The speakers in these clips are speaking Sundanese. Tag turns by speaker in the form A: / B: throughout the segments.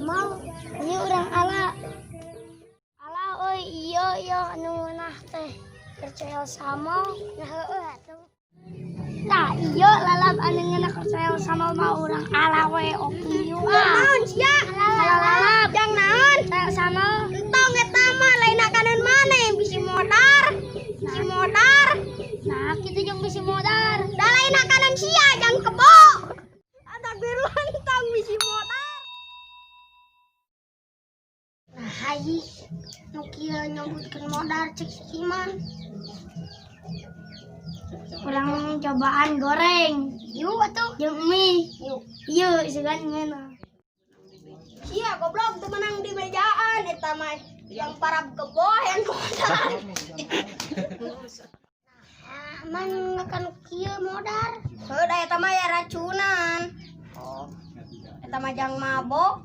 A: Sambal. Ini urang ala. Ala euy, iya iya anu ngeunah teh. Percaya sambal. Nah, heueuh atuh. Nah, iya lalap anu ngeunah percaya sambal mah urang ala we opi yuk ah.
B: Naon sia?
A: Ala lalap.
B: Jang naon?
A: Percaya sambal.
B: Entong eta mah lain makanan maneh bisi modar. Bisi modar.
A: Nah, kita jeung bisi modar.
B: Da lain makanan sia jang kebo. Ada biru entong bisi modar.
A: Nah, hayi nu kieu nyebutkeun modar cek si Iman. Urang cobaan goreng. Yuk atuh jeung mie. Yuk. Yuk, sugan ngeunah.
B: Sia goblok teu menang di mejaan eta mah yang parab kebo yang modar.
A: Nah, man makan kieu modar.
B: Heuh da eta mah ya racunan. Eta mah jang mabok.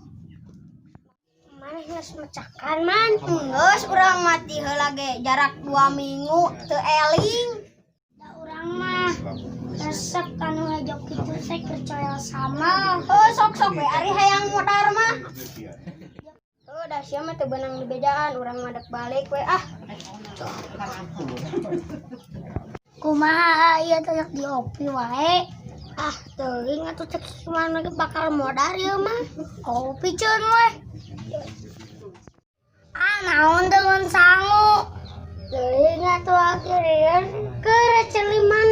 A: Maneh geus mecakan man.
B: Geus urang mati heula ge jarak 2 minggu teu eling.
A: Da urang mah resep kanu hejo kitu teh percaya sama.
B: Heuh sok-sok we ari hayang modar mah. Heuh da sia mah teu beunang di bejaan urang mah dek balik we ah.
A: Kumaha ieu teh di opi wae. Ah, teuing atuh cek kumaha ge bakal modar ieu mah. Kopi ceun we. Ah, naon dengan sangu. Teuing atuh akhirnya keur celiman.